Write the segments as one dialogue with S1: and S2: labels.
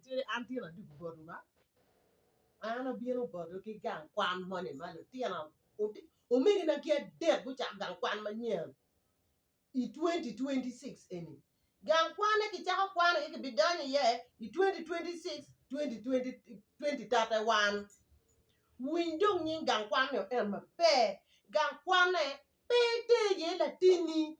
S1: Cwiny an tye adwogo botwu ba, an abino botwu ki gang kwan moni ma lutino omegina ki adek gucako gang kwan manyen i 2026 eni. Gang kwanne kicako kwano iye kibidonyo iye i 2026 2031. Winy dong nying gang kwan-ni en maber, gang kwanne pe iter iye latinni,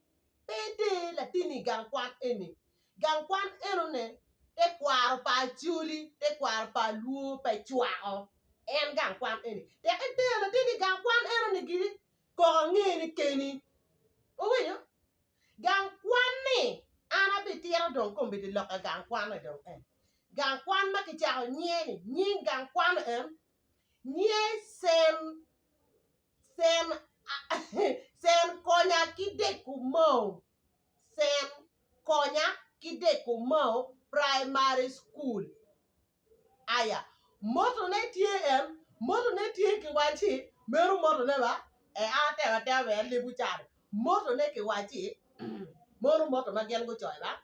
S1: pe iter latinni i gang kwan eni. Gang kwan enoni tekwaro pa Acholi, tekwaro pa Lwo pe cwako en gang kwan eni. Tek itero latinni i gang kwan enoni giri koko angeni keni. Wuwinyo? Gang kwan-ni an abitito dong kombeddi lok i gang kwan-ni dong en. Gang kwan ma kicako nyinge-ni, nying gang kwan en nyinge Cen Cen Cen konya ki deko mao Cen konya ki deko mao primary school aya motone tye en motone tye kiwacci meno motone ba ee an atemo atema wek alib caro motone kiwacci meno moto ma gin gucoyo ba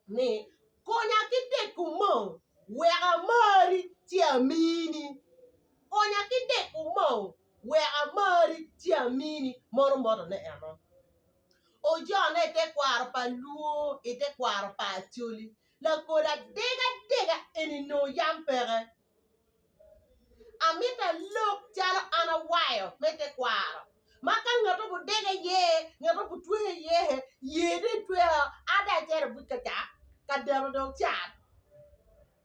S1: ni konya ki deko mo wek amari ci amini konya ki deko mo wek amari ci amini mono motone eno ojone i tekwaro pa lwo i tekwaro pa acholi lakodi adega adega eni nongo yam peke Amito alok calo an awayo me tekwaro ma ka ngat obudega iye, ngat obutweyo iye, ye dong itweyo an dong acito i buc ka ca ka deno dong can.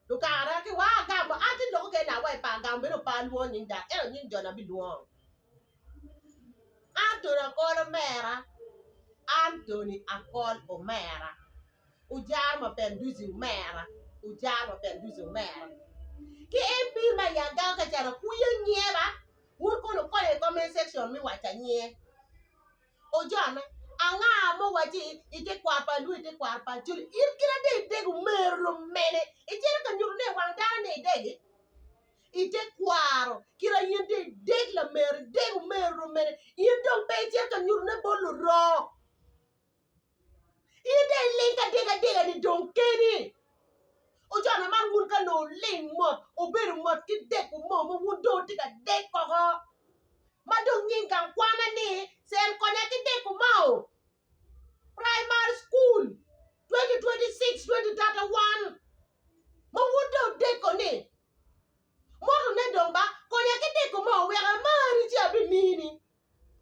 S1: Lukakana ki wa agamo an tye loko kene wa i pa agamo bene pe alwongo nying dano ento nying joni abilwongo. Anthony Akol omera, Anthony Akol omera. Ojaro Mapenduzi omera, Ojaro Mapenduzi omera. Ki MP ma i Agago ka calo kwiyo nyeba, wun kono wukonyo i comment section me waco anyer. Ojone, anga ma owacci ite kwar pa Alur, ite kwar pa Acholi, in kit adek idego omero lumene, icito ka nyutone i wang dano ni idegi? Ite kwaro, kit a in dong ideg lamero, ideg omero lumene, in dong pe icito ka nyutone bot lurok. In dong iling adega adega ni dong keni. Ojona man wun ka nongo wuling mot, wubedo mot ki deko mo ma wun dong wutye ka dek koko. Ma dong nying gang kwana ni cen konya ki deko mo. Primary school 2026 2031 ma wun dong wudeko ni motone dong ba konya ki deko mo wek amari ci abimini.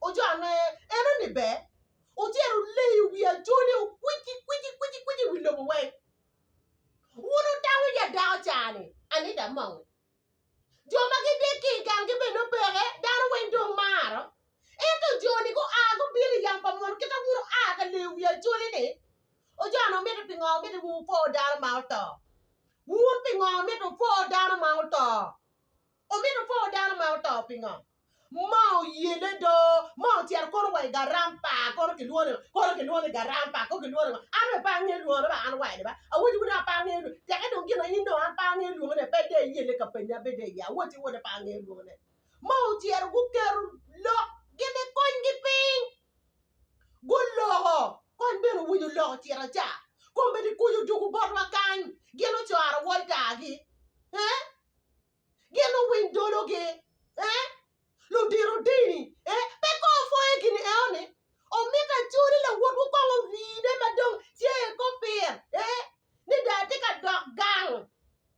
S1: Ojone enoni ber wucit wuleyo wi acholi wukwici kwici kwici kwici i wi lobo weng. Wun wutamo ya dako ca-ni Anita Among-ngi jo ma gidek ki i ganggi bene nongo peke dano weng dong maro ento jo-ni gua gubino i gang pa muno kit ma wun wua ka leyo wi acholi-ni ojone wumito pingo wumito wun wupwo dano ma oto wun pingo wumito wupwo dano ma oto Omito pwo dano ma oto pingo? Ma oyele do, ma ocito kono wa i garampa, kono kilwongo ni, kono kilwongo ni garampa, kono kilwongo ni, an bene pe angeyo lwongone ba an waco ni ba, awaci wunu an pe angeyo lwongo, teke dong gin ma in dong an pe angeyo lwongone pe dong iyelle ka penya bed dong iye, awaci wunu pe angeyo lwongone. Ma ocito guketo lok gin i konygi piny, guloko, kony bene owinyo lok ocito ca, kombeddi kuc odwogo botwa kany, gin ocoro Walter-gi, ee. Gin luwiny dologi, eh? Ludito dini, eh? Pe kong opwoyo gin eno-ni? Omito acoli lawotwu kong orine ma dong tye i kor pir, eh? Ni dong atye ka dok gang,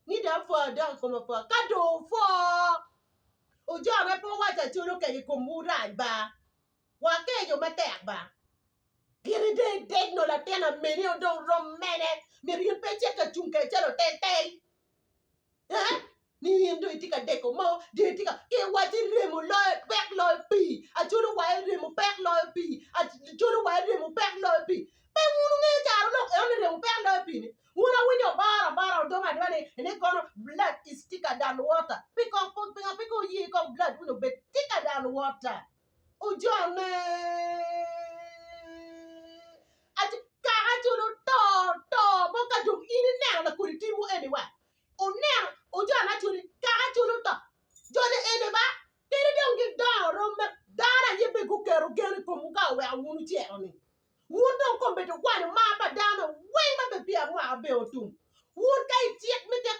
S1: ni dong apwo adok i kom apwo. Ka dong wupwo, ojone pe wuwaco acoli okeco i komwu rac ba? Wakeco matek ba? Gin dong ideg nongo latin ameni dong rom mene? Myero in pe icit ka cung kede calo otel tel. Eh? Ni in dong itye ka deko mo, dong itye ka kiwaci remo loyo pek loyo pii, acolo wayo remo pek loyo pii, acolo wayo remo pek loyo pii. Pe wun wungeyo caro lok eno ni remo pek loyo pii ni? Wun awinyo oboro abora odong adwa ni ni kono blood is thicker than water. Pi kong pingo pe kong wuye kong blood wun obed thicker than water. Ojone kaka culo to to mo ka dong in ineno lakodi timo eni wa oneno ojone acoli kaka culo to jone eni ba kadi dong gidongo rom me dano aye bene guketo gen i komwu ka oweko wun wucito ni wun dong kombeddi wukwanyo mar pa dano weng ma bene peya mwaka bene otum wun ka icik me te.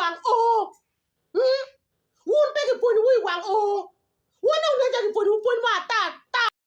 S1: wang o.